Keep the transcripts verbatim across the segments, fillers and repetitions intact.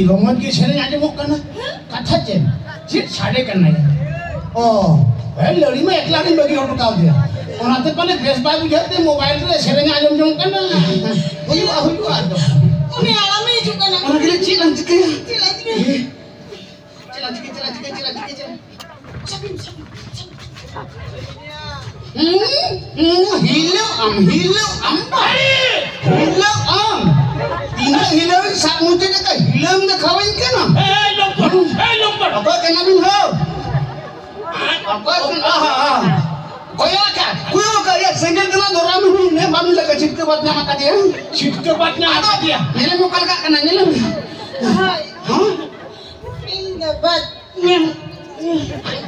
ᱨᱚᱢᱚᱡᱽ ᱜᱮ ᱥᱮᱨᱮᱧ ᱟᱸᱡᱚᱢᱚᱜ ᱠᱟᱱᱟ᱾ ᱠᱟᱛᱷᱟ ᱪᱮᱫ? ᱪᱮᱫ ᱥᱟᱰᱮ ᱠᱟᱱᱟ? ᱚ, ᱦᱮᱸ, ᱞᱟᱹᱲᱤ ᱢᱟ ᱮᱠᱞᱟ ᱨᱤᱧ ᱵᱟᱹᱜᱤ ᱦᱚᱴᱚ ᱠᱟᱣᱫᱮᱭᱟ᱾ ᱚᱱᱟᱛᱮ ᱯᱟᱞᱮ ᱵᱮᱥ ᱵᱟᱭ ᱵᱩᱡᱷᱟᱹᱣ ᱛᱮ ᱢᱳᱵᱟᱭᱤᱞ ᱨᱮ ᱥᱮᱨᱮᱧ ᱟᱸᱡᱚᱢ ᱡᱚᱝ ᱠᱟᱱᱟ᱾ ᱦᱩᱭᱩᱜᱼᱟ, ᱦᱩᱭᱩᱜᱼᱟ, ᱟᱫᱚ᱾ ᱩᱱᱤ ᱦᱟᱲᱟᱢᱮ ᱦᱤᱡᱩᱜ ᱠᱟᱱᱟ᱾ ᱚᱱᱟ ᱜᱮᱞᱮ ᱪᱮᱫ ᱞᱟᱝ ᱪᱤᱠᱟᱹᱭᱟ? ᱪᱮᱫ ᱞᱟᱝ ᱪᱤᱠᱟᱹᱭᱟ? ᱪᱮᱫ ᱞᱟᱝ ᱪᱤᱠᱟᱹᱭᱟ? ᱪᱮᱫ ᱞᱟᱝ ᱪᱤᱠᱟᱹᱭᱟ? ᱪᱮᱫ ᱞᱟᱝ ᱪᱤᱠᱟᱹᱭᱟ? ᱪᱮᱫ ᱞᱟᱝ ᱪᱤᱠᱟᱹᱭᱟ? ᱪᱟᱵᱤᱱ, ᱪᱟᱵᱤᱱ, ᱪᱟᱵᱤᱱ᱾ ᱦᱩᱸ, ᱦᱩᱸ, ᱦᱤᱞᱟᱹᱜ ᱟᱢ, ᱦᱤᱞᱟᱹᱜ ᱟᱢ ᱵᱟᱲᱮ᱾ ᱦᱤᱞᱟᱹᱜ ᱟᱢ᱾ ᱛᱤᱱᱟᱹᱜ ᱦᱤᱞᱟᱹᱣ ᱥᱟᱵ ᱢᱩᱪᱟᱹᱫ ᱟᱠᱟᱫ, ᱦᱤᱞᱟᱹᱢ ᱫᱮᱠᱷᱟᱣᱟᱹᱧ ᱠᱟᱱᱟ᱾ ᱮᱭ, ᱞᱚᱢᱯᱚᱴ, ᱮᱭ, ᱞᱚᱢᱯᱚᱴ᱾ ᱚᱠᱚᱭ ᱠᱟᱱᱟ ᱵᱤᱱ ᱦᱳ? ᱚᱠᱚᱭ ᱠᱟᱱᱟ? ᱟᱦᱟ, ᱟᱦᱟ᱾ ᱠᱚᱭᱚᱜ ᱟᱠᱟᱫ, ᱠᱚᱭᱚᱜ ᱟᱠᱟᱫ, ᱭᱟ, ᱥᱮᱸᱜᱮᱞ ᱛᱮᱞᱟᱝ ᱫᱷᱚᱨᱟᱣ ᱢᱮ, ᱱᱮ ᱵᱟᱢ ᱞᱟᱜᱟ, ᱪᱷᱤᱴᱠᱟᱹ ᱵᱟᱫ ᱧᱟᱢ ᱟᱠᱟᱫᱮᱭᱟ᱾ ᱪᱷᱤᱴᱠᱟᱹ ᱵᱟᱫ ᱧᱟᱢ ᱟᱫᱚ, ᱟᱠᱟᱫᱮᱭᱟ᱾ ᱧᱮᱞᱮᱢ ᱚᱠᱟ ᱞᱮᱠᱟᱜ ᱠᱟᱱᱟ, ᱧᱮᱞᱮᱢ᱾ ᱦᱳᱭ᱾ ᱦᱚᱸ? ᱤᱧ ᱫᱚ ᱵᱟᱫ ᱧᱟᱢ᱾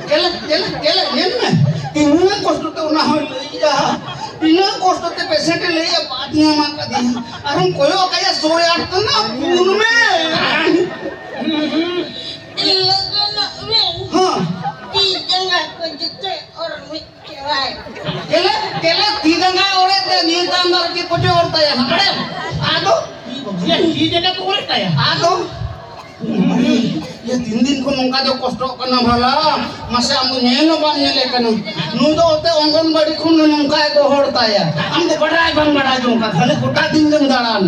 ᱪᱮᱞᱮ, ᱪᱮᱞᱮ, ᱪᱮᱞᱮ, ᱧᱮᱞ ᱢᱮ᱾ ᱛᱤᱱᱟᱹᱜ ᱠᱚᱥᱴᱚ ᱛᱮ ᱚᱱᱟ ᱦᱚᱸᱭ ᱞᱟᱹᱭᱮᱜᱼᱟ᱾ ᱛᱤᱱᱟᱹᱜ ᱠᱚᱥᱴᱚ ᱛᱮ patient ᱮ ᱞᱟᱹᱭᱮᱜᱼᱟ, ᱵᱟᱫ ᱧᱟᱢ ᱟᱠᱟᱫᱮᱭᱟ᱾ ᱟᱨᱦᱚᱸᱢ ᱠᱚᱭᱚᱜ ᱟᱠᱟᱫᱮᱭᱟ, ᱥᱚᱭ ᱟᱴ ᱛᱟᱱᱟ, ᱯᱩᱱ ᱢᱮ᱾ ᱞᱚᱜᱚᱱᱚᱜ ᱵᱤᱱ᱾ ᱦᱚᱸ᱾ ᱛᱤ ᱡᱟᱸᱜᱟ ᱠᱚ ᱡᱚᱛᱚ ᱚᱨ ᱢᱤᱫ ᱪᱮᱞᱮ, ᱪᱮᱞᱮ ᱛᱤ ᱡᱟᱸᱜᱟᱭ ᱚᱨᱮᱫ ᱛᱟᱭᱟ, ᱱᱤᱭᱟᱹ ᱛᱟᱭᱚᱢ ᱫᱚ ᱟᱨ ᱪᱮᱫ ᱠᱚᱪᱚᱭ ᱚᱨ ᱛᱟᱭᱟ ᱦᱟᱸᱜ, ᱵᱟᱲᱟᱭᱟᱢ? ᱟᱫᱚ? ᱤᱭᱟᱹ, ᱛᱤ ᱡᱟᱸᱜᱟ ᱠᱚ ᱚᱨᱮᱫ ᱛᱟᱭᱟ? ᱟᱫᱚ? ᱤᱭᱟᱹ, ᱛᱤᱱ ᱫᱤᱱ ᱠᱷᱚᱱ ᱱᱚᱝᱠᱟ ᱫᱚ ᱠᱚᱥᱴᱚᱜ ᱠᱟᱱᱟ ᱵᱷᱟᱞᱟ? ᱢᱟᱥᱮ, ᱟᱢ ᱫᱚ ᱧᱮᱞ ᱦᱚᱸ ᱵᱟᱢ ᱧᱮᱞᱮ ᱠᱟᱱᱟ᱾ ᱱᱩᱭ ᱫᱚ ᱚᱛᱮ ᱚᱝᱜᱚᱱᱵᱟᱲᱤ ᱠᱷᱚᱱ ᱱᱚᱝᱠᱟᱭ ᱜᱚᱦᱚᱲ ᱛᱟᱭᱟ᱾ ᱟᱢ ᱫᱚ ᱵᱟᱰᱟᱭ ᱵᱟᱢ ᱵᱟᱰᱟᱭ ᱡᱚᱝ ᱠᱟᱱᱟ, ᱠᱷᱟᱹᱞᱤ ᱜᱚᱴᱟ ᱫᱤᱱ ᱜᱮᱢ ᱫᱟᱬᱟᱱ᱾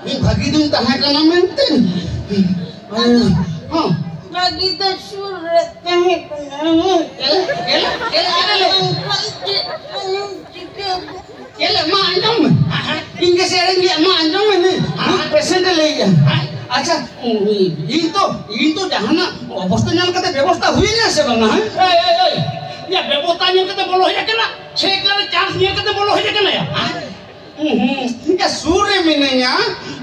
ᱢᱤᱫ ᱵᱷᱟᱹᱜᱤ ᱫᱤᱱ ᱛᱟᱦᱮᱸ ᱠᱟᱱᱟ ᱢᱮᱱᱛᱮ᱾ ᱦᱚᱸ᱾ ᱵᱷᱟᱹᱜᱤ ᱫᱚ ᱥᱩᱨ ᱨᱮ ᱛᱟᱦᱮᱸ ᱠᱟᱱᱟ᱾ ᱮᱞᱮ, ᱮᱞᱮ, ᱮᱞᱮ, ᱮᱞᱮ, ᱮᱞᱮ᱾ ᱮᱱᱠᱷᱟᱱ ᱪᱮᱫ ᱟᱞᱚᱢ ᱪᱤᱠᱟᱹ? ᱮᱞᱮ, ᱢᱟ ᱟᱸᱡᱚᱢ ᱢᱮ᱾ ᱤᱧ ᱜᱮ ᱥᱮ ᱮᱲᱮᱧ ᱞᱟᱹᱭᱟ, ᱢᱟ ᱟᱸᱡᱚᱢ ᱢᱮ ᱱᱤ᱾ ᱱᱩᱭ patient ᱮ ᱞᱟᱹᱭᱮᱜᱼᱟ᱾ ᱟᱪᱪᱷᱟ, ᱤᱧ ᱛᱚ, ᱤᱧ ᱛᱚ ᱡᱟᱦᱟᱱᱟᱜ ᱚᱵᱚᱥᱛᱟ ᱧᱮᱞ ᱠᱟᱛᱮ ᱵᱮᱵᱚᱥᱛᱟ ᱦᱩᱭᱱᱟ ᱥᱮ ᱵᱟᱝᱟ, ᱦᱮᱸ? ᱮᱭ, ᱮᱭ, ᱮᱭ, ᱭᱟ, ᱵᱮᱵᱚᱥᱛᱟ ᱧᱮᱞ ᱠᱟᱛᱮ ᱵᱚᱞᱚ ᱦᱮᱡ ᱟᱠᱟᱱᱟ ᱥᱮ ᱮᱠᱞᱟ ᱨᱮ chance ᱧᱮᱞ ᱠᱟᱛᱮ ᱵᱚᱞᱚ ᱦᱮᱡ ᱟᱠᱟᱱᱟ ᱭᱟ? ᱦᱩᱸ, ᱦᱩᱸ, ᱤᱧ ᱫᱚ ᱥᱩᱨ ᱨᱮ ᱢᱤᱱᱟᱹᱧᱟ,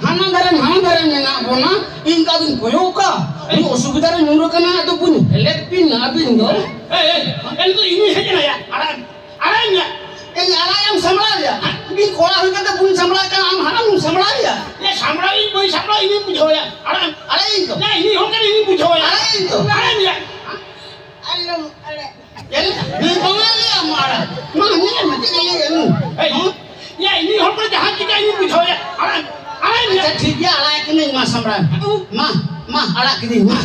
ᱦᱟᱱᱟ ᱫᱷᱟᱨᱮ ᱱᱟᱣᱟ ᱫᱷᱟᱨᱮ ᱢᱮᱱᱟᱜ ᱵᱚᱱᱟ, ᱤᱧ ᱫᱚ ᱟᱫᱚᱧ ᱠᱚᱭᱚᱜ ᱠᱟᱜ, ᱩᱱᱤ ᱚᱥᱩᱵᱤᱫᱷᱟ ᱨᱮ ᱧᱩᱨ ᱟᱠᱟᱱᱟ, ᱟᱫᱚ ᱵᱚᱱ ᱦᱮᱞᱮᱯ ᱵᱤᱱ ᱟᱹᱵᱤᱱ ᱫᱚ᱾ ᱮᱭ, ᱮᱭ, ᱮᱭ, ᱱᱤᱛᱚᱜ ᱤᱧᱤᱧ ᱦᱮᱡ ᱮᱱᱟ ᱭᱟ, ᱟᱲᱟᱜ, ᱟᱲᱟᱜ ᱤᱧ ᱭᱟ᱾ ᱤᱧ ᱟᱲᱟᱜ ᱮᱢ ᱥᱟᱢᱵᱲᱟᱣ ᱭᱟ, ᱤᱧ ᱠᱚᱲᱟ ᱦᱩᱭ ᱠᱟᱛᱮ ᱵᱟᱹᱧ ᱥᱟᱢᱵᱲᱟᱣ ᱠᱟᱱᱟ, ᱟᱢ ᱦᱟᱲᱟᱢ ᱮᱢ ᱥᱟᱢᱵᱲᱟᱣ ᱭᱟ᱾ ᱮ, ᱥᱟᱢᱵᱲᱟᱣ ᱤᱧ ᱵᱟᱹᱧ ᱥᱟᱢᱵᱲᱟᱣ, ᱤᱧᱤᱧ ᱵᱩᱡᱷᱟᱹᱣ ᱭᱟ, ᱟᱲᱟᱜ ᱮᱢ᱾ ᱟᱲᱟᱜ ᱤᱧ ᱛᱚ᱾ ᱮ, ᱤᱧᱤᱧ ᱦᱚᱲ ᱠᱟᱱᱟ, ᱤᱧᱤᱧ ᱵᱩᱡᱷᱟᱹᱣ ᱭᱟ᱾ ᱟᱲᱟᱜ ᱤᱧ ᱛᱚ᱾ ᱟᱲᱟᱜ ᱤᱧ ᱭᱟ᱾ ᱟᱞᱚᱢ ᱟᱲᱟᱜ᱾ ᱮᱞ, ᱱᱩᱭ ᱵᱟᱝ ᱞᱟᱹᱭᱟ ᱢᱟᱲᱟᱝ᱾ ᱢᱟ, ᱧᱮᱞ ᱢᱮ, ᱪᱮᱫ ᱮ ᱞᱟᱹᱭᱟ ᱱᱩᱭ? ᱮᱭ, ᱦᱮᱸ? ᱭᱟ, ᱤᱧ ᱦᱚᱲ ᱠᱚ ᱡᱟᱦᱟᱸ ᱪᱤᱠᱟᱹ ᱤᱧ ᱵᱩᱡᱷᱟᱹᱣ ᱭᱟ᱾ ᱟᱲᱟᱝ, ᱟᱲᱟᱝ᱾ ᱟᱪᱪᱷᱟ, ᱴᱷᱤᱠ ᱜᱮᱭᱟ, ᱟᱲᱟᱜ ᱠᱤᱱᱟᱹᱧ ᱢᱟ ᱥᱟᱢᱲᱟ᱾ ᱢᱟ, ᱢᱟ, ᱟᱲᱟᱜ ᱠᱤᱫᱤᱧ, ᱢᱟ,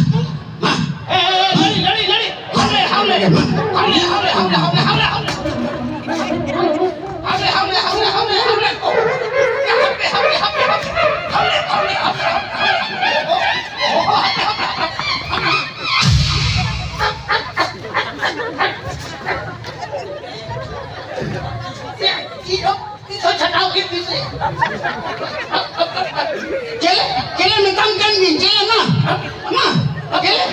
ᱢᱟ᱾ ᱮ, ᱮ, ᱮ, ᱞᱟᱹᱲᱤ, ᱞᱟᱹᱲᱤ, ᱞᱟᱹᱲᱤ᱾ ᱦᱟᱣᱞᱮ, ᱦᱟᱣᱞᱮ, ᱦᱟᱣᱞᱮ᱾ ᱦᱟᱣᱞᱮ, ᱦᱟᱣᱞᱮ, ᱦᱟᱣᱞᱮ, ᱦᱟᱣᱞᱮ, ᱦᱟᱣᱞᱮ᱾ ᱦᱟᱯᱮ, ᱦᱟᱯᱮ, ᱦᱟᱯᱮ, ᱦᱟᱯᱮ᱾ ᱦᱟᱣᱞᱮ, ᱦᱟᱣᱞᱮ, ᱦᱟᱣᱞᱮ, ᱦᱟᱣᱞᱮ᱾ ᱪᱮᱫ ᱦᱚᱸ ᱪᱷᱟᱴᱟᱣ ᱠᱮᱫ ᱯᱮᱥᱮ᱾ ᱪᱮᱞᱮ, ᱪᱮᱞᱮ ᱢᱮᱛᱟᱢ ᱠᱟᱱ ᱜᱤᱧ, ᱪᱮᱞᱮ ᱢᱟ, ᱢᱟ, ᱪᱮᱞᱮ?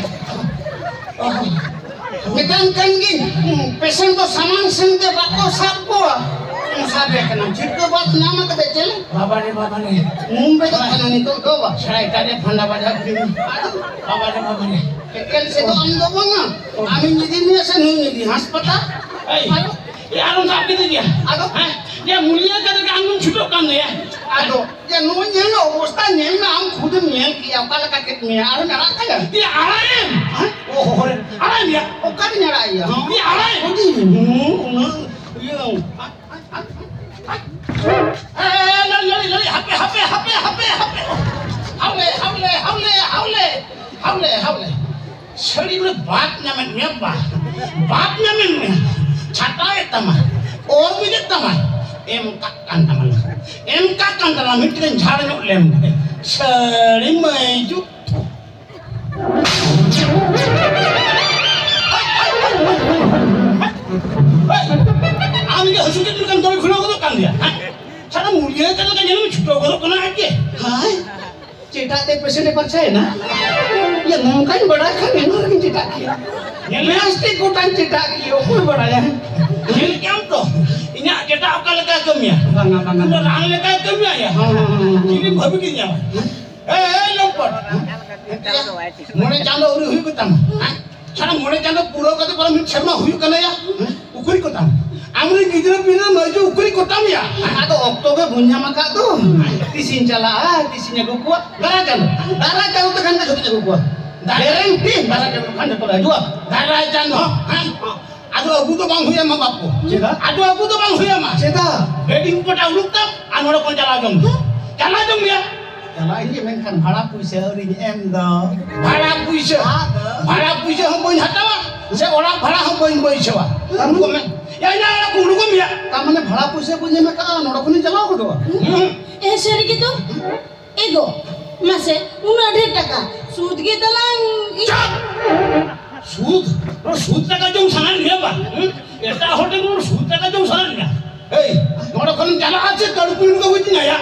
ᱢᱮᱛᱟᱢ ᱠᱟᱱ ᱜᱤᱧ, patient ᱫᱚ ᱥᱟᱢᱟᱝ ᱥᱮᱱ ᱛᱮ ᱵᱟᱠᱚ ᱥᱟᱵ ᱠᱚᱣᱟ᱾ ᱥᱟᱵᱮ ᱠᱟᱱᱟ, ᱡᱷᱤᱨᱠᱟᱹ ᱵᱟᱫ ᱧᱟᱢ ᱠᱟᱛᱮ ᱪᱮᱞᱮ? ᱵᱟᱵᱟ ᱨᱮ, ᱵᱟᱵᱟ ᱨᱮ᱾ ᱢᱩᱢᱵᱟᱭ ᱫᱚ ᱠᱟᱱᱟ ᱱᱤᱛᱚᱜ ᱫᱚ ᱵᱟ᱾ ᱥᱟᱭ ᱠᱟᱡᱮ ᱯᱷᱟᱸᱫᱟ ᱵᱟᱡᱟᱣ ᱠᱤᱱ᱾ ᱵᱟᱵᱟ ᱨᱮ, ᱵᱟᱵᱟ ᱨᱮ᱾ ᱮᱠᱮᱱ ᱥᱮ ᱫᱚ ᱟᱢ ᱫᱚ ᱵᱟᱝᱟ᱾ ᱟᱢᱤᱧ ᱤᱫᱤ ᱢᱮᱭᱟ ᱥᱮ ᱱᱩᱭ ᱤᱫᱤ ᱦᱟᱥᱯᱟᱛᱟᱞ? ᱮᱭ, ᱮᱭ, ᱟᱨᱚᱢ ᱥᱟᱵ ᱠᱮᱫᱮ ᱜᱮᱭᱟ᱾ ᱟᱫᱚ? ᱦᱮᱸ? ᱭᱟ, ᱢᱩᱞᱤᱭᱟᱹ ᱠᱟᱛᱮ ᱜᱮ ᱟᱢ ᱫᱚᱢ ᱪᱷᱩᱴᱟᱹᱜ ᱠᱟᱱ ᱫᱚᱭᱟ᱾ ᱟᱫᱚ, ᱭᱟ, ᱱᱩᱭ ᱧᱮᱞ ᱢᱮ, ᱚᱵᱚᱥᱛᱟ ᱧᱮᱞ ᱢᱮ, ᱟᱢ ᱠᱷᱩᱫᱮᱢ ᱧᱮᱞ ᱠᱮᱜᱼᱟ, ᱚᱠᱟ ᱞᱮᱠᱟ ᱠᱮᱫ ᱢᱮᱭᱟ, ᱟᱨᱦᱚᱸ ᱟᱲᱟᱜ ᱠᱟᱭᱟ᱾ ᱭᱟ, ᱟᱲᱟᱜ ᱮᱢ᱾ ᱦᱮᱸ? ᱚ, ᱦᱚᱨᱮ᱾ ᱟᱲᱟᱜ ᱮᱢ ᱭᱟ᱾ ᱚᱠᱟᱨᱮᱧ ᱟᱲᱟᱜ ᱮᱭᱟ? ᱭᱟ, ᱟᱲᱟᱜ ᱮᱢ᱾ ᱦᱩᱰᱤᱧ, ᱦᱩᱸ, ᱩᱱᱟᱹᱜ, ᱤᱭᱟᱹ᱾ ᱮ, ᱞᱟᱹᱲᱤ, ᱞᱟᱹᱲᱤ, ᱞᱟᱹᱲᱤ, ᱦᱟᱯᱮ, ᱦᱟᱯᱮ, ᱦᱟᱯᱮ, ᱦᱟᱯᱮ, ᱦᱟᱯᱮ᱾ ᱦᱟᱣᱞᱮ, ᱦᱟᱣᱞᱮ, ᱦᱟᱣᱞᱮ, ᱦᱟᱣᱞᱮ, ᱦᱟᱣᱞᱮ, ᱦᱟᱣᱞᱮ᱾ ᱥᱟᱹᱲᱤ ᱵᱚᱞᱮ ᱵᱟᱫ ᱧᱟᱢᱮᱫ ᱢᱮᱭᱟ, ᱵᱟᱫ, ᱵᱟᱫ ᱧᱟᱢᱮᱫ ᱢᱮᱭᱟ᱾ ᱪᱷᱟᱴᱟᱣᱮᱫ ᱛᱟᱢᱟ, ᱚᱨ ᱵᱤᱫᱮᱫ ᱛᱟᱢᱟ᱾ ᱮᱢ ᱠᱟᱜ ᱠᱟᱱ ᱛᱟᱢᱟ, ᱮᱢ ᱠᱟᱜ ᱠᱟᱱ ᱛᱟᱢᱟ, ᱢᱤᱫᱴᱮᱱ ᱡᱷᱟᱲ ᱧᱚᱜ ᱞᱮᱢ᱾ ᱥᱟᱹᱲᱤ ᱢᱟᱹᱭᱡᱩ᱾ ᱟᱢ ᱜᱮ ᱦᱟᱹᱥᱩ ᱠᱮᱫ ᱞᱮᱠᱟᱢ ᱫᱚᱢᱮ ᱠᱷᱩᱞᱟᱹᱣ ᱜᱚᱫᱚᱜ ᱠᱟᱱ ᱜᱮᱭᱟ, ᱦᱮᱸ? ᱥᱟᱞᱟ ᱢᱩᱞᱤᱭᱟᱹ ᱠᱟᱱᱟ ᱠᱚ, ᱧᱮᱞ ᱢᱮ, ᱪᱷᱩᱴᱟᱹᱣ ᱜᱚᱫᱚᱜ ᱠᱟᱱᱟ ᱟᱡ ᱜᱮ᱾ ᱦᱟᱭ, ᱪᱮᱴᱟᱜ ᱛᱮ patient ᱮ ᱯᱟᱨᱪᱟᱭᱮᱱᱟ? ᱭᱟ, ᱱᱚᱝᱠᱟᱧ ᱵᱟᱰᱟᱭ ᱠᱷᱟᱱ ᱮᱱᱟᱝ ᱨᱮᱜᱤᱧ ᱪᱮᱴᱟᱜ ᱠᱮᱭᱟ᱾ ᱧᱮᱞ ᱢᱮ᱾ ᱯᱞᱟᱥᱴᱤᱠ ᱜᱚᱴᱟᱧ ᱪᱮᱴᱟᱜ ᱠᱮᱭᱟ, ᱚᱠᱚᱭ ᱵᱟᱰᱟᱭᱟ? ᱧᱮᱞ ᱠᱮᱜᱼᱟᱢ ᱛᱚ, ᱤᱧᱟᱜ ᱪᱮᱴᱟᱜ ᱚᱠᱟ ᱞᱮᱠᱟᱭ ᱠᱟᱹᱢᱤᱭᱟ᱾ ᱵᱟᱝᱟ, ᱵᱟᱝᱟ, ᱩᱱᱤ ᱫᱚ ᱵᱟᱝᱟ᱾ ᱨᱟᱱ ᱞᱮᱠᱟᱭ ᱠᱟᱹᱢᱤᱭᱟ, ᱭᱟ᱾ ᱦᱚᱸ, ᱦᱚᱸ, ᱦᱚᱸ, ᱦᱚᱸ᱾ ᱪᱤᱞᱤᱢ ᱵᱷᱟᱹᱵᱤ ᱠᱤᱫᱤᱧᱟ? ᱦᱮᱸ? ᱮ, ᱮ, ᱞᱚᱢᱯᱚᱴ᱾ ᱢᱚᱬᱮ ᱪᱟᱸᱫᱚ ᱟᱹᱣᱨᱤ ᱦᱩᱭᱩᱜ ᱜᱮᱛᱟᱢᱟ᱾ ᱦᱮᱸ? ᱥᱟᱞᱟ ᱢᱚᱬᱮ ᱪᱟᱸᱫᱚ ᱯᱩᱨᱟᱹᱣ ᱠᱟᱛᱮ ᱯᱟᱞᱮ ᱢᱤᱫ ᱥᱮᱨᱢᱟ ᱦᱩᱭᱩᱜ ᱠᱟᱱᱟ ᱭᱟ᱾ ᱦᱮᱸ? ᱩᱠᱩᱨᱤᱡ ᱠᱚᱛᱟᱢ? ᱟᱢᱨᱮᱱ ᱜᱤᱫᱽᱨᱟᱹ ᱯᱤᱫᱽᱨᱟᱹ ᱢᱟᱹᱭᱡᱩ ᱩᱠᱩᱨᱤᱡ ᱠᱚᱛᱟᱢ ᱭᱟ? ᱟᱫᱚ ᱚᱠᱛᱚ ᱜᱮ ᱵᱟᱹᱧ ᱧᱟᱢ ᱟᱠᱟᱫ ᱫᱚ᱾ ᱛᱤᱥᱤᱧ ᱪᱟᱞᱟᱜᱼᱟ, ᱛᱤᱥᱤᱧ ᱟᱹᱜᱩ ᱠᱚᱣᱟ? ᱫᱟᱨᱟᱭ ᱪᱟᱸᱫᱚ, ᱫᱟᱨᱟᱭ ᱪᱟᱸᱫᱚ ᱛᱮᱠᱷᱟᱱ ᱫᱚ ᱡᱷᱚᱛᱚᱧ ᱟᱹᱜᱩ ᱠᱚᱣᱟ᱾ ᱫᱟᱨᱟᱭ ᱜᱟᱨᱮᱱᱴᱤ, ᱫᱟᱨᱟᱭ ᱪᱟᱸᱫᱚ ᱠᱷᱟᱱ ᱡᱷᱚᱛᱚ ᱞᱮ ᱦᱤᱡᱩᱜᱼᱟ᱾ ᱫᱟᱨᱟᱭ ᱪᱟᱸᱫᱚ, ᱦᱮᱸ? ᱟᱫᱚ ᱟᱹᱜᱩ ᱫᱚ ᱵᱟᱝ ᱦᱩᱭ ᱟᱢᱟ ᱵᱟᱯᱩ᱾ ᱪᱮᱫᱟᱜ? ᱟᱫᱚ ᱟᱹᱜᱩ ᱫᱚ ᱵᱟᱝ ᱦᱩᱭ ᱟᱢᱟ᱾ ᱪᱮᱫᱟᱜ? ᱵᱮᱰᱤᱝ ᱯᱚᱴᱟ ᱩᱰᱩᱠ ᱛᱟᱢ ᱟᱨ ᱱᱚᱰᱮ ᱠᱷᱚᱱ ᱪᱟᱞᱟᱣ ᱡᱚᱝ ᱢᱮ᱾ ᱪᱟᱞᱟᱣ ᱡᱚᱝ ᱢᱮᱭᱟ᱾ ᱪᱟᱞᱟᱜ ᱤᱧ ᱢᱮᱱᱠᱷᱟᱱ ᱵᱷᱟᱲᱟ ᱯᱩᱭᱥᱟᱹ ᱟᱹᱣᱨᱤᱧ ᱮᱢ ᱫᱚ᱾ ᱵᱷᱟᱲᱟ ᱯᱩᱭᱥᱟᱹ? ᱟᱫᱚ? ᱵᱷᱟᱲᱟ ᱯᱩᱭᱥᱟᱹ ᱦᱚᱸ ᱵᱟᱹᱧ ᱦᱟᱛᱟᱣᱟ, ᱥᱮ ᱚᱲᱟᱜ ᱵᱷᱟᱲᱟ ᱦᱚᱸ ᱵᱟᱹᱧ ᱵᱟᱹᱭᱥᱟᱹᱣᱟ᱾ ᱩᱰᱩᱠᱚᱜ ᱢᱮ᱾ ᱭᱟ, ᱭᱟ, ᱭᱟ, ᱩᱰᱩᱠᱚᱜ ᱢᱮᱭᱟ᱾ ᱛᱟᱨ ᱢᱟᱱᱮ ᱵᱷᱟᱲᱟ ᱯᱩᱭᱥᱟᱹ ᱵᱟᱹᱧ ᱮᱢ ᱟᱠᱟᱫᱼᱟ, ᱱᱚᱰᱮ ᱠᱷᱚᱱᱤᱧ ᱪᱟᱞᱟᱣ ᱜᱚᱫᱚᱜᱼᱟ᱾ ᱦᱩᱸ᱾ ᱮ, ᱥᱟᱹᱨᱤ ᱜᱮ ᱛᱚ? ᱮ ᱜᱚ, ᱢᱟᱥᱮ, ᱩᱱᱟᱹᱜ ᱰᱷᱮᱨ ᱴᱟᱠᱟ ᱥᱩᱫ ᱜᱮ ᱛᱟᱞᱟᱝ ᱤᱧ᱾ ᱪᱟᱯ! ᱥᱩᱫ? ᱱᱚᱣᱟ ᱥᱩᱫ ᱴᱟᱠᱟ ᱡᱚᱢ ᱥᱟᱱᱟᱭᱮᱫ ᱢᱮᱭᱟ ᱵᱟᱝ? ᱦᱩᱸ? ᱮᱴᱟᱜ ᱦᱚᱲ ᱴᱷᱮᱱ ᱠᱷᱚᱱ ᱥᱩᱫ ᱴᱟᱠᱟ ᱡᱚᱢ ᱥᱟᱱᱟᱭᱮᱫ ᱢᱮᱭᱟ? ᱮᱭ, ᱱᱚᱰᱮ ᱠᱷᱚᱱᱮᱢ ᱪᱟᱞᱟᱜᱼᱟ ᱥᱮ ᱠᱟᱹᱲᱯᱩ ᱞᱮᱠᱟ ᱦᱩᱭ ᱛᱤᱧᱟ ᱭᱟ?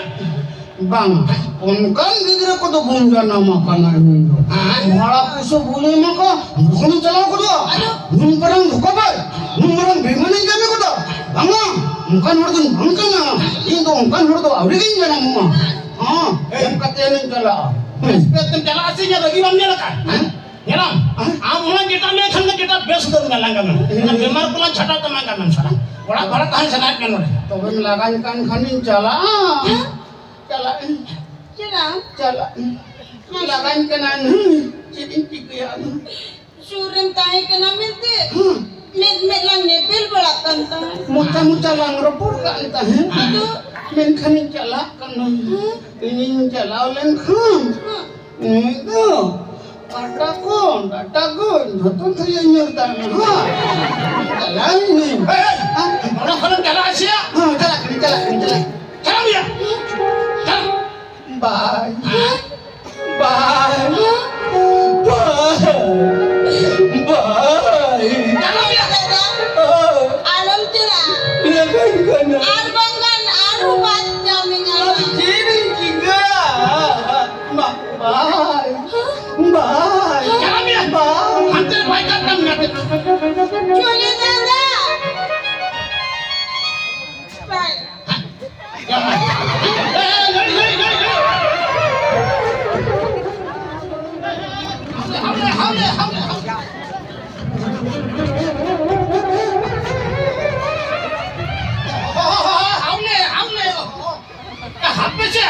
ᱵᱟᱝ, ᱚᱱᱠᱟᱱ ᱜᱤᱫᱽᱨᱟᱹ ᱠᱚᱫᱚ ᱵᱟᱹᱧ ᱡᱟᱱᱟᱢ ᱟᱠᱟᱱᱟ ᱤᱧ ᱫᱚ᱾ ᱦᱮᱸ? ᱵᱷᱟᱲᱟ ᱯᱩᱭᱥᱟᱹ ᱵᱟᱹᱧ ᱮᱢᱟ ᱠᱚᱣᱟ, ᱱᱚᱰᱮ ᱠᱷᱚᱱᱤᱧ ᱪᱟᱞᱟᱣ ᱜᱚᱫᱚᱜᱼᱟ᱾ ᱟᱫᱚ? ᱱᱩᱱ ᱢᱟᱨᱟᱝ ᱫᱷᱳᱠᱟᱵᱟᱡᱽ, ᱱᱩᱱ ᱢᱟᱨᱟᱝ ᱵᱮᱢᱟᱱᱤᱧ ᱠᱟᱹᱢᱤ ᱠᱚᱫᱚ᱾ ᱵᱟᱝᱟ, ᱚᱱᱠᱟᱱ ᱦᱚᱲ ᱫᱚᱧ ᱵᱟᱝ ᱠᱟᱱᱟ᱾ ᱤᱧ ᱫᱚ ᱚᱱᱠᱟᱱ ᱦᱚᱲ ᱫᱚ ᱟᱹᱣᱨᱤ ᱜᱤᱧ ᱡᱟᱱᱟᱢᱚᱜᱼᱟ᱾ ᱦᱚᱸ, ᱮᱢ ᱠᱟᱛᱮ ᱤᱧ ᱪᱟᱞᱟᱜᱼᱟ᱾ ᱵᱮᱥ ᱵᱮᱥ ᱛᱮᱢ ᱪᱟᱞᱟᱜᱼᱟ ᱥᱮ ᱤᱧᱟᱹᱜ ᱨᱟᱹᱜᱤ ᱵᱟᱢ ᱧᱮᱞ ᱟᱠᱟᱫ? ᱦᱮᱸ? ᱧᱮᱞᱟᱢ? ᱦᱮᱸ? ᱟᱢ ᱚᱱᱟ ᱡᱮᱴᱟ ᱞᱟᱹᱭ ᱠᱷᱟᱱ ᱜᱮ ᱡᱮᱴᱟ ᱵᱮᱥ ᱩᱛᱟᱹᱨ ᱢᱮ ᱞᱟᱸᱜᱟ ᱢᱮ᱾ ᱚᱱᱟ ᱦᱮᱸ᱾ ᱵᱮᱢᱟᱨ ᱠᱚᱞᱟᱝ ᱪᱷᱟᱴᱟᱣ ᱛᱟᱢᱟ ᱞᱟᱸᱜᱟ ᱢᱮ ᱥᱟᱞᱟ᱾ ᱚᱲᱟᱜ ᱵᱷᱟᱲᱟ ᱛᱟᱦᱮᱸ ᱥᱟᱱᱟᱭᱮᱫ ᱢᱮ ᱱᱚᱰᱮ᱾ ᱛᱚᱵᱮᱢ ᱞᱟᱜᱟᱧ ᱠᱟᱱ ᱠᱷᱟᱱᱤᱧ ᱪᱟᱞᱟᱜᱼᱟ᱾ ᱦᱮᱸ? ᱪᱟᱞᱟᱜ ᱟᱹᱧ᱾ ᱪᱮᱫᱟᱜ? ᱪᱟᱞᱟᱜ ᱟᱹᱧ᱾ ᱢᱟ᱾ ᱞᱟᱜᱟᱧ ᱠᱟᱱᱟ᱾ ᱦᱩᱸ, ᱪᱮᱫ ᱤᱧ ᱪᱤᱠᱟᱹᱭᱟ? ᱥᱩᱨ ᱨᱮᱢ ᱛᱟᱦᱮᱸ ᱠᱟᱱᱟ ᱢᱮᱱᱛᱮ ᱦᱩᱸ᱾ ᱢᱮᱫ ᱢᱮᱫ ᱞᱟᱝ ᱧᱮᱯᱮᱞ ᱵᱟᱲᱟᱜ ᱠᱟᱱ ᱛᱟᱦᱮᱸᱫ᱾ ᱢᱚᱪᱟ ᱢᱚᱪᱟ ᱞᱟᱝ ᱨᱚᱯᱚᱲ ᱠᱟᱱ ᱛᱟᱦᱮᱸᱫ᱾ ᱟᱫᱚ? ᱢᱮᱱᱠᱷᱟᱱᱤᱧ ᱪᱟᱞᱟᱜ ᱠᱟᱱᱟ᱾ ᱦᱩᱸ᱾ ᱤᱧᱤᱧ ᱪᱟᱞᱟᱣ ᱞᱮᱱᱠᱷᱟᱱ ᱦᱩᱸ᱾ ᱩᱱᱤ ᱫᱚ ᱠᱟᱴᱟ ᱠᱚ, ᱰᱟᱴᱟ ᱠᱚ, ᱡᱷᱚᱛᱚ ᱛᱷᱟᱭᱟ ᱧᱮᱞ ᱛᱟᱢᱟ, ᱦᱮᱸ? ᱪᱟᱞᱟᱣ ᱮᱱᱟᱹᱧ᱾ ᱮᱭ, ᱮᱭ, ᱚᱱᱟ ᱠᱷᱚᱱᱮᱢ ᱪᱟᱞᱟᱜ ᱟᱥᱮ ᱭᱟ? ᱦᱮᱸ, ᱪᱟᱞᱟᱜ ᱠᱟᱹᱱᱟᱹᱧ, ᱪᱟᱞᱟᱜ ᱠᱟᱹᱱᱟᱹᱧ, ᱪᱟᱞᱟᱜ ᱠᱟᱹᱱᱟᱹᱧ᱾ ᱪᱟᱞᱟᱜ ᱢᱮᱭᱟ᱾ ᱪᱟᱞᱟᱜ᱾ ᱵᱟᱭ᱾ ᱦᱮᱸ? ᱵᱟᱭ᱾ ᱵᱟᱭ᱾ ᱵᱟᱭ᱾ ᱪᱟᱞᱟᱜ ᱢᱮᱭᱟ᱾ ᱫᱟᱫᱟ, ᱚ᱾ ᱟᱞᱚᱢ ᱪᱟᱞᱟᱜᱼᱟ᱾ ᱞᱟᱜᱟᱧ ᱠᱟᱱᱟ᱾ ᱟᱨ ᱵᱟᱝᱠᱷᱟᱱ ᱟᱨᱦᱚᱸ ᱵᱟᱫ ᱧᱟᱢᱤᱧᱟ᱾ ᱪᱮᱫ ᱤᱧ ᱪᱤᱠᱟᱹᱭᱟ? ᱢᱟ᱾ ᱵᱟᱭ, ᱵᱟᱭ, ᱪᱟᱞᱟᱜ ᱢᱮᱭᱟ᱾ ᱵᱟᱭ᱾ ᱦᱟᱱᱛᱮ ᱨᱮ ᱵᱟᱭ ᱠᱟᱴ ᱠᱟᱜ ᱢᱮᱭᱟ᱾ ᱪᱚᱞᱮ ᱫᱟᱫᱟ᱾ ᱵᱟᱭ᱾ ᱮ, ᱮ, ᱜᱟᱹᱰᱤ, ᱜᱟᱹᱰᱤ, ᱜᱟᱹᱰᱤ, ᱜᱟᱹᱰᱤ᱾ ᱦᱟᱣᱞᱮ, ᱦᱟᱣᱞᱮ, ᱦᱟᱣᱞᱮ, ᱦᱟᱣᱞᱮ᱾ ᱦᱟᱣᱞᱮ, ᱦᱟᱣᱞᱮ᱾ ᱦᱟᱯᱮ ᱥᱮ!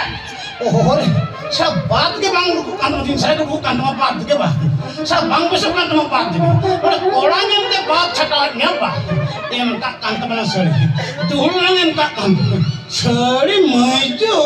ᱳᱦᱳ ᱨᱮ, ᱥᱟ ᱵᱟᱫ ᱜᱮ ᱵᱟᱝ ᱩᱰᱩᱠᱚᱜ ᱠᱟᱱ ᱛᱟᱢᱟ, ᱥᱟᱭ ᱩᱰᱩᱠᱚᱜ ᱠᱟᱱ ᱛᱟᱢᱟ, ᱵᱟᱫ ᱜᱮ ᱵᱟᱝ᱾ ᱥᱟ ᱵᱟᱝ ᱵᱮᱥᱚᱜ ᱠᱟᱱ ᱛᱟᱢᱟ, ᱵᱟᱫ ᱜᱮ᱾ ᱚᱱᱟ ᱠᱚᱲᱟ ᱧᱮᱞᱛᱮ ᱵᱟᱫ ᱪᱷᱟᱴᱟᱣᱮᱫ ᱢᱮᱭᱟ, ᱵᱟᱫ᱾ ᱮᱢ ᱠᱟᱜ ᱠᱟᱱ ᱛᱟᱵᱚᱱᱟ ᱥᱟᱹᱲᱤ᱾ ᱫᱩᱦᱩᱲ ᱞᱟᱝ ᱮᱢ ᱠᱟᱜ ᱠᱟᱱ ᱛᱟᱵᱚᱱᱟ᱾ ᱥᱟᱹᱲᱤ ᱢᱟᱹᱭ ᱪᱚ᱾